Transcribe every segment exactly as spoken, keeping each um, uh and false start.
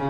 Ou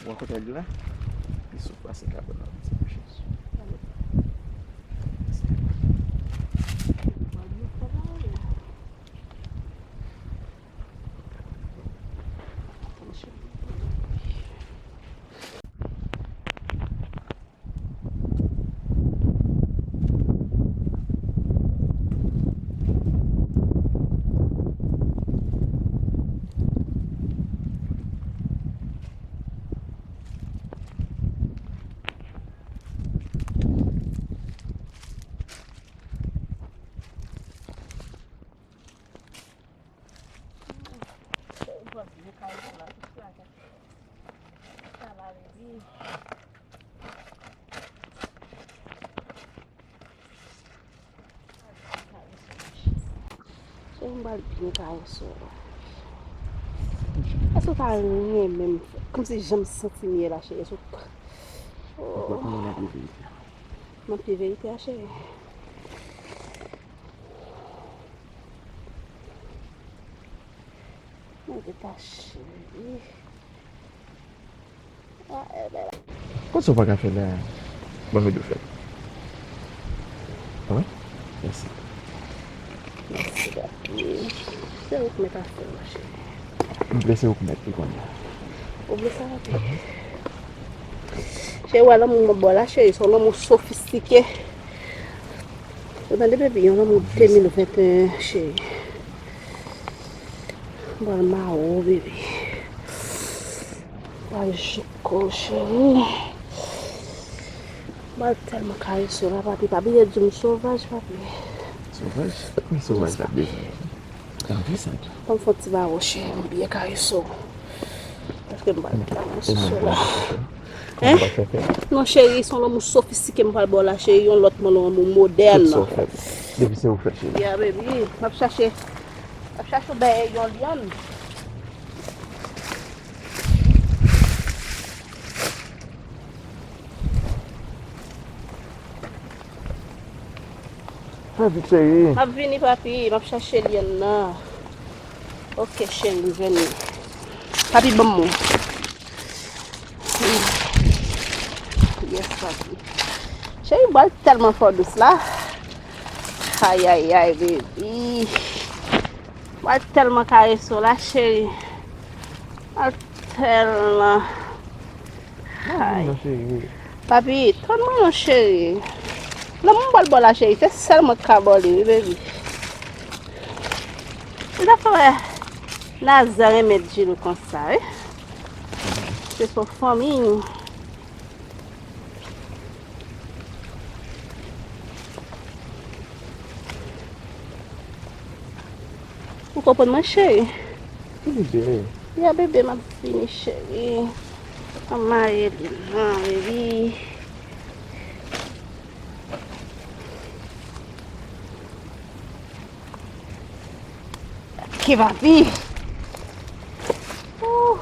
rankontre ak Djoulen? Li sot pase Kabòn la, li se mechan. Cheri, m pral byen karese w. Èske w pa renmen m? Kòmsi jan m santi m ye la, cheri. Èske w... Oh. M ap di verite a, cheri. Mwen te ka cheri. Ah, e bèl. Konsa w pa ka fè la. Ban m ede w fè l. Wi? Mèsi. Mèsi, papi. Se ou k mèt afè w, cheri. M vle se ou k mèt li kounye a. Ou vle sa, papi? Cheri, w wè lanmou mwen ba w la, cheri, se yon lanmou sofistike. Ou tande, baby, yon lanmou de mil venteyen, cheri. M pral mare w, baby. M pral jouk ou, cheri. M pral tèlman karese w la, papi. Pa bliye di m sovaj, papi. Sovaj? Ki sovaj l ap bezwen? Anvi sa tou. Ban m fè yon ti mare w, cheri, m byen karese w. Paske m pral tèlman sovaj. Hein? Non, cheri, se yon lanmou sofistike m pral ba w la, cheri, yon lòt lanmou modèn. Tout sa w fè. Depi se ou k fè, cheri. Yeah, baby. M ap chache, m ap chache yon bèy, yon lyann. Fè vit, cheri. M ap vini, papi. M ap chache lyann nan. Ok, cheri, m jwenn li. Papi, ban m mwen. Yes, papi. Cheri, bwal tèlman fò dous la. Ay, ay, ay, baby. Bwal tèlman karese w la, cheri. Bwal tèlman. Ay. Papi, tann mwen non, cheri. Lanmou m pral ba w la, cheri, se sèl mwen k ka ba w li, wi, baby. Ou ta fè wè Naza renmen Djil konsa, wi. Se son fanmi. Ou konprann mwen, cheri? Wi, bebe. Ya, bebe, m ap vini, cheri. Ann maye li, ann maye li. Ki papi. Ouh.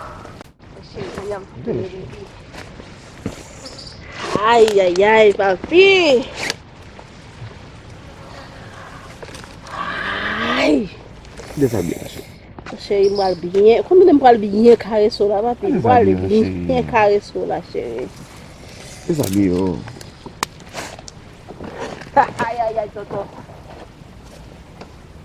Ay, ay, ay, papi. Ay. Dezabiye, cheri. Cheri, m pral byen. Konbyen m pral byen karese w la, papi? M pral byen karese w la, cheri. Dezabiye, oh. Ay, ay, ay, tonton.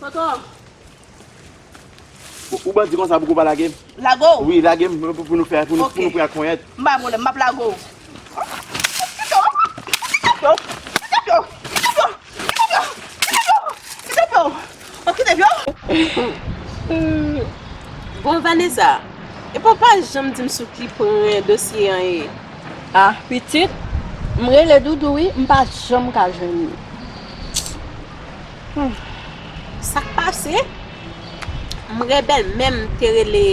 Tonton. Ou, ou bandi konsa pou kou pa lage m? Lage w? Wi, lage m pou, pou nou fè, pou nou, pou nou pran konyèt. M pa pwoblèm, m ap lage w. Kite pye w, kite pye w, kite pye w, kite pye w, kite pye w, kite pye w. Bon, Vanessa, epi w pa janm di m sou ki pwen dosye an ye. Ah, pitit, m rele Doudou wi, m pa janm ka jwenn li. Hmm. Sa k pase? M rele bèlmè m te rele.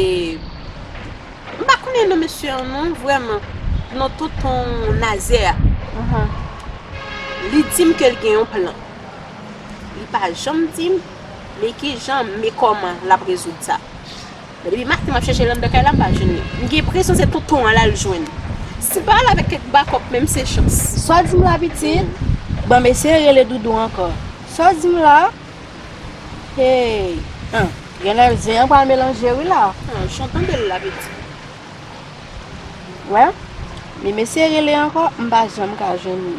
M pa konnen non mesye an non, vrèman. Non, tonton Nazè a. Li di m ke l gen yon plan. Li pa janm di m, men kijan, men kòman l ap rezoud sa. Men depi maten m ap chèche l anndan kay la, m pa jwenn li. M gen enpresyon se tonton an l al jwenn. Si l pa al avèk kèk bakòp, menm se chans. Sa w di m la, pitit? Bon, m eseye rele Doudou ankò. Sa w di m la? Hey! An, genlè zen an pral melanje wi la. An, jan w tande l la, pitit. Wè, men m eseye rele ankò, m pa janm ka jwenn li.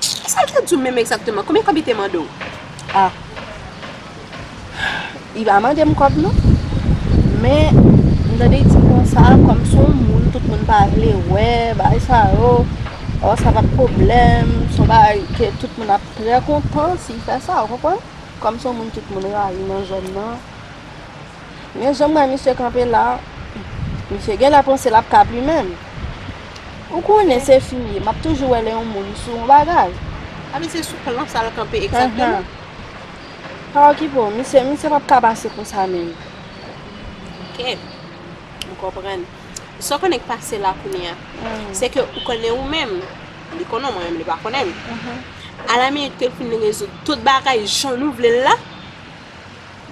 Sa l te di w menm egzakteman? Konbyen kòb li te mande w? Ah. Li pa mande m kòb non. Men, m tande li di m konsa, kòm se yon moun, tout moun pa vle wè, bagay sa yo, ò, sa pa t pwoblèm, se yon bagay ke tout moun ap trè kontan si l fè sa, ou konprann? Kòm se yon moun tout moun rayi nan zòn nan. Men jan m wè misye kanpe la, misye genlè panse l ap kab li menm. Ou konnen se fi m ye, m ap toujou wè lè yon moun sou yon bagay. A, men se sou plan sa l kanpe egzakteman. Ahan. Pa okipe w, misye, misye p ap ka pase konsa menm. Ok, m konprann. Sa w konnen k pase la kounye a, se ke ou konnen ou menm, li konnen w, mwen menm li pa konnen m. Mhm. A la minit ke l fin rezoud tout bagay jan nou vle l la,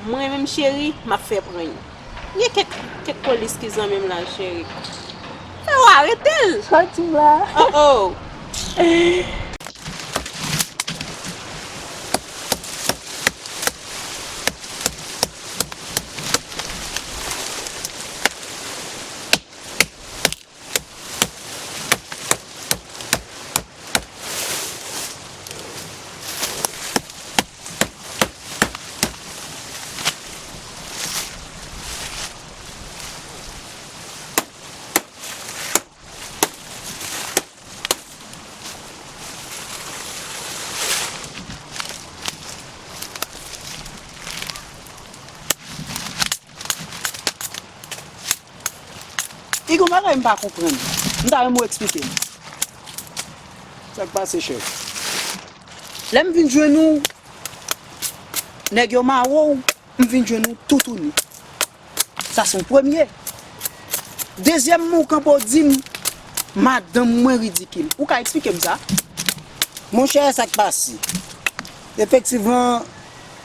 mwen menm cheri, m ap fè prank. Gen kèk, kèk polis ki zanmi m la, cheri. Fè yo arete l. Sòti la. Oh, oh. Li gen yon bagay m pa konprann. M ta renmen w eksplike m. Sa k pase, chèf? Lè m vin jwenn ou, nèg yo mare w, m vin jwenn ou toutouni. Sa se yon premye. Dezyèmman, ou kanpe w di m, madanm mwen ridikil. Ou ka eksplike m sa? Monchè, sa k pase? Efektivman,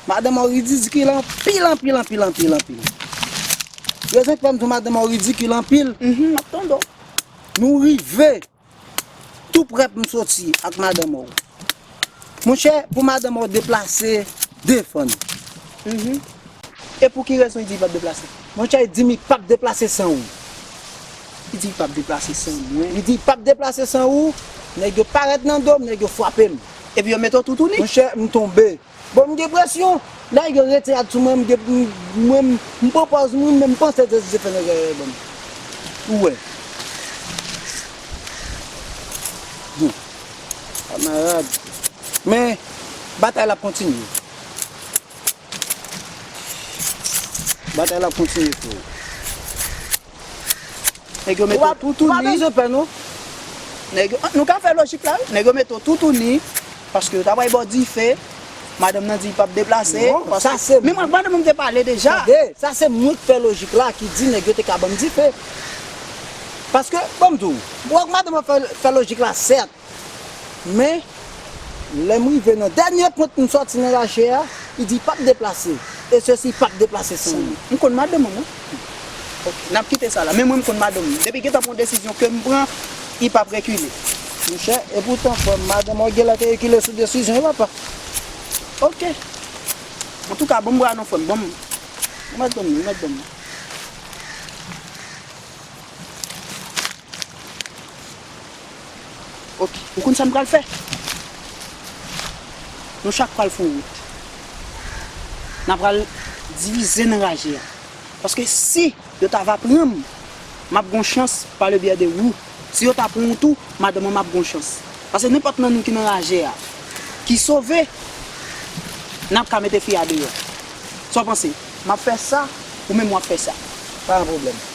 madanm mwen ridikil anpil, anpil, anpil, anpil, anpil. Rezon k fè m di w madanm mwen ridikil anpil. Mhm, m ap tande w. Nou rive tou prè pou m soti ak madanm ou. Monchè, pou madanm ou deplase devan nou. Mhm. E pou ki rezon li di li p ap deplase? Monchè, li di m li p ap deplase san ou. Li di li p ap deplase san mwen. Li di li p ap deplase san ou. Nèg yo parèt nan do m, nèg yo frape m. Epi yo mete w toutouni? Monchè, m tonbe. Bon, m gen presyon. Nèg yo rete at sou mwen, m gen, m, mwen, m, m pran pòz moun, men m panse se, se fè nèg yo ban m. Ou wè. Bon. Kamarad. Men, batay la ap kontinye. Batay la ap kontinye, frè. Nèg yo mete w toutouni. Ou pa bezwen pè, non. Nèg yo, nou ka fè lojik la, wi. Nèg yo mete w toutouni, paske yo ta pral ba w dife. Madanm nan di li p ap deplase. Non, paske sa se men mwen, madanm mwen te pale deja. Tande, sa se mwen k fè lojik la, ki di nèg yo te ka ban m dife. Paske, ban m di w, ou wè madanm mwen fè, fè lojik la, sèt. Men, lè m rive nan dènye pwent m sòti nan raje a, li di li p ap deplase. E sesi, li p ap deplase san mwen. M konn madanm mwen, non. Ok, n ap kite sa la. Men mwen, m konn madanm mwen. Depi gentan pran yon desizyon ke m pran, li p ap rekile. Monchè, epoutan, frè m, madanm mwen genlè te rekile sou desizyon l, papa. Ok. Antouka, ban m bra non, frè m. Ban m, remèt ban m, remèt ban m. Ok, ou konn sa n pral fè? Nou chak pral fè yon wout. N a pral divize nan raje a. Paske si yo ta va pran m, m ap gen yon chans pa le byè de ou. Si yo ta pran w tou, madanm mwen, m ap gen yon chans. Paske nenpòt nan nou ki nan raje a, ki sove, n ap ka mete fi a deyò. Sa w panse? M ap fè sa, ou menm w ap fè sa. Pa gen pwoblèm.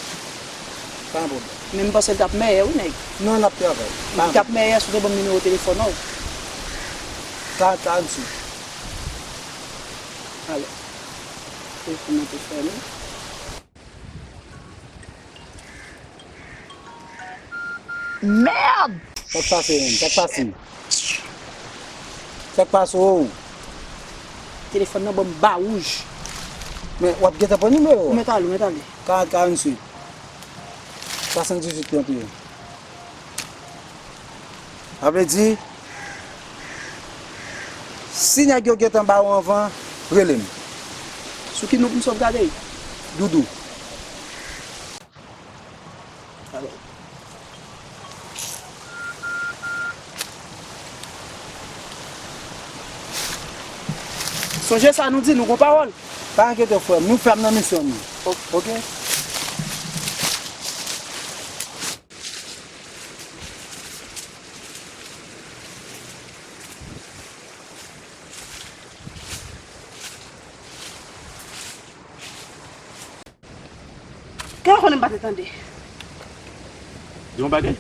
Pa gen pwoblèm. Men m panse l t ap mèyè, wi, nèg. Non, n ap travay. Li t ap mèyè si w te ban m nimewo telefòn ou. Karant, karannsenk. Alò. Telefòn nan te fèmen. Mèd! Sa k pase menm? Sa k pase? Sa k pase, o? Telefòn nan ban m ba wouj. Men w ap gentan pran nimewo a? Ou mèt ale, ou mèt ale. Karant, karannsenk. Swasanndizuit, trannteyen. Sa vle di, si nèg yo gentan ba w anvan, rele m. Sou ki non pou m sot gade? Doudou. Alò. Sonje sa nou di, nou gon pawòl. Pa enkyete w, frè m. Nou fè m nan misyon m. Ok. Ok? Kè w konnen m pa te tande. Di yon bagay?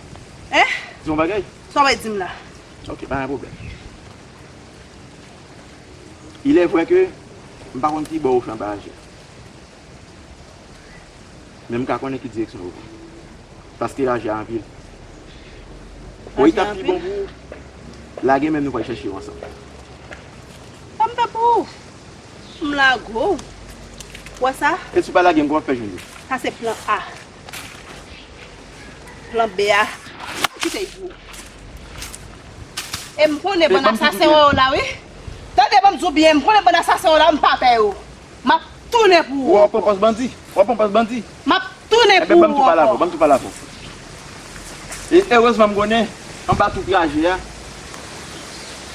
Hein? Di yon bagay? Sa w bay di m la? Ok, pa gen pwoblèm. Il est vrai que m pa konn ki bò ou fè anba aje a. Men m ka konnen ki direksyon ou pran. Paske aje a anpil. Bon, li t ap pi bon pou ou lage men nou pral chèche yo ansanm. Sa m fè pou ou? M lage w. Wè sa? E si w pa lage m, kòman w fè jwenn li? Sa se plan A. Plan B a. Kite l pou ou. E m konnen bann asasen yo la, wi. Tande, ban m di w byen, m konnen bann asasen yo la, m pa pè yo. M ap tounen pou ou. W ap pran pòz bandi? W ap pran pòz bandi? M ap tounen pou ou ankò. Ebyen, ban m tou pale avè w, ban m tou pale avè w. E erezman m konnen, anba tout traje a,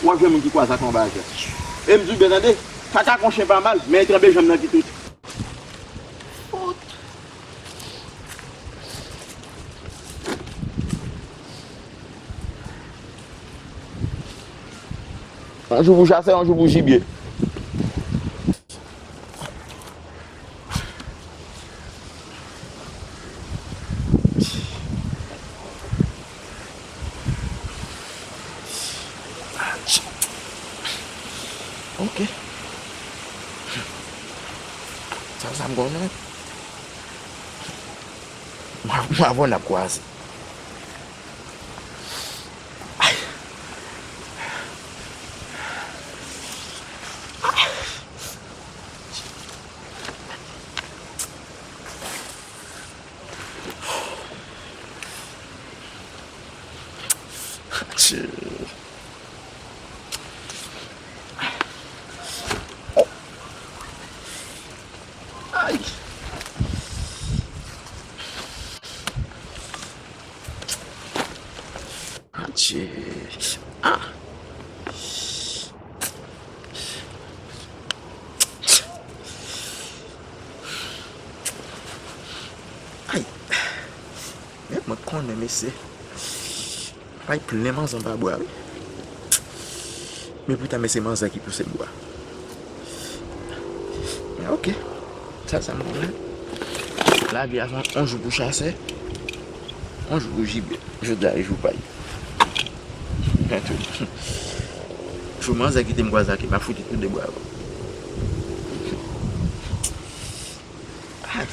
w ap jwenn moun ki kwaze ak ou anba aje a. E m di w byen tande, kaka kon chen pa mal, men tranble janm nan ki tout. Fout. Yon jou pou chasè, yon jou pou jibye. Ok. Sa, sa m konnen. Mwa, mwa avè w n ap kwaze. Ay. Atchè. Oh. Ay. Atchè. Ah. Ay. Men mwen konnen, mesye. Pay plen manzè anba bwa, wi. Men poutan, men se manzè ki pouse bwa. Men ok. Sa, sa m konnen. Lavi a se yon jou pou chasè, yon jou pou jibye. Jodi a, e jou pay. Men tou. Jou manzè kite m kwaze ak li, m ap fout li tou de bwa. Ay.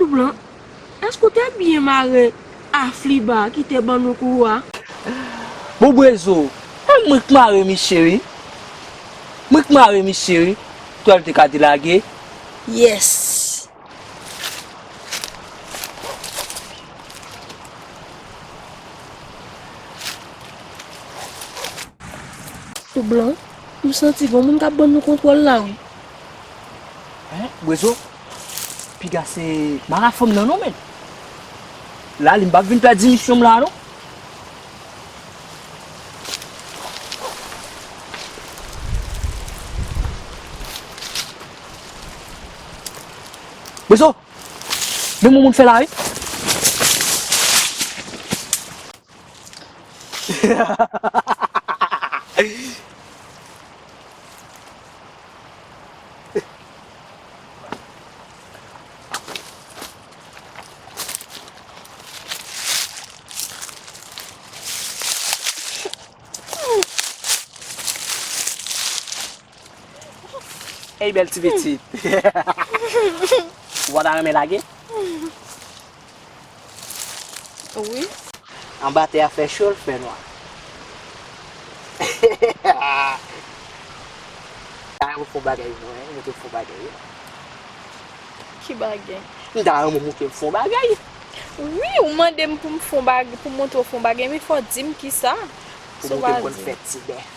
Doublan, èske w te byen mare afliba ki te ban nou kou a? Bon, Bwezo, e mwen k mare misye wi. Mwen k mare misye wi. Twèl te ka delage. Yes. Doublan, m santi gon moun k ap ban nou kontwòl la wi. Hein, Bwezo? Piga se mara fanm nan non, men. La li m p ap vin pèdi misyon m la non. Ezo, men moun moun fè la, wi. Ey, bèl ti pitit. Ou pa ta renmen lage? Wi. Anba tè a fè cho, l fè nwa. Ay, ou fè yon bagay, mwen, ou te fè yon bagay. Ki bagay? M ta renmen montre m fè yon bagay. Wi, ou mande m pou m fè yon bagay, pou m montre w fè yon bagay, men fò w di m kisa. Pou montre m konn fè ti bèf.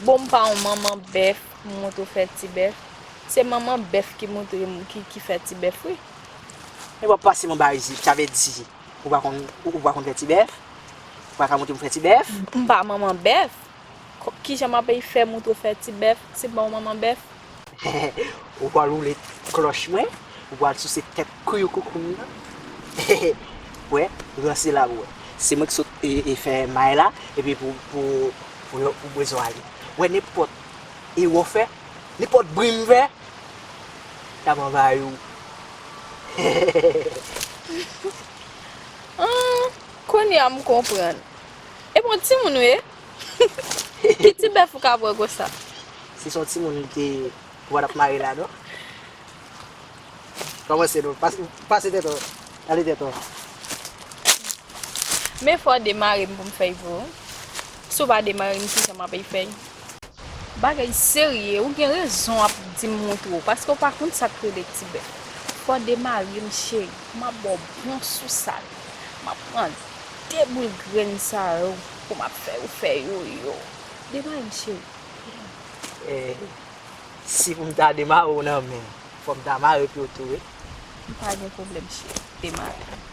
Bon, m pa yon manman bèf pou m montre w fè ti bèf. Se manman bèf ki montre m, ki, ki fè ti bèf, wi. Men w ap pase m anba isit, sa vle di, ou pa konn, ou pa konn fè ti bèf? Ou pa ka montre m fè ti bèf? M pa manman bèf. Ko-, kijan m ap fè montre w fè ti bèf si m pa yon manman bèf? Ou pral woule klòch mwen, ou pral souse tèt kouyou koukoum nan. Wè, ranse la, wè. Se mwen ki sot e, e fè may la, epi pou, pou, pou, pou bezwen ale. Wè, nenpòt erè w fè, nenpòt bri m fè, n ap anvayi w. Ahn, kounye a m konprann. Epi yon timoun ou ye? Ki ti bèf ou ka pran konsa? Si se yon timoun ou te, ou pa t ap mare la, non? Kòmanse non. Pas-, pase tèt ou. Ale tèt ou. Men fò w demare m pou m fè l pou ou. Si w pa demare m, kijan m ap fè l? Bagay serye, ou gen rezon ap di m montre w, paske w pa konn sa k rele ti bèf. Fò w demare m, cheri. M ap ba w bon sousal. M ap pran de boul grenn sa yo pou m ap fè ou fè yoyo. Demare m, cheri. Eh, si pou m ta demare w nan men, fò m ta mare pye w tou, wi. M pa gen pwoblèm, cheri. Demare.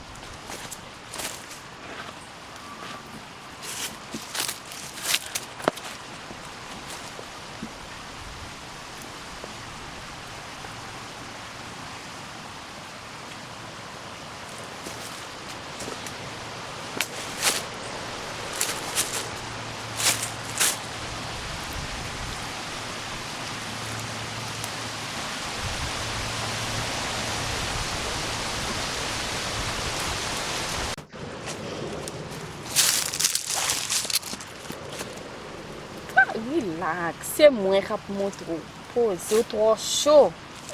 Rilaks, se mwen k ap montre w. Poze w, twò cho.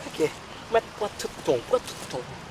Ok, ou mèt pran tout tan w, pran tout tan w.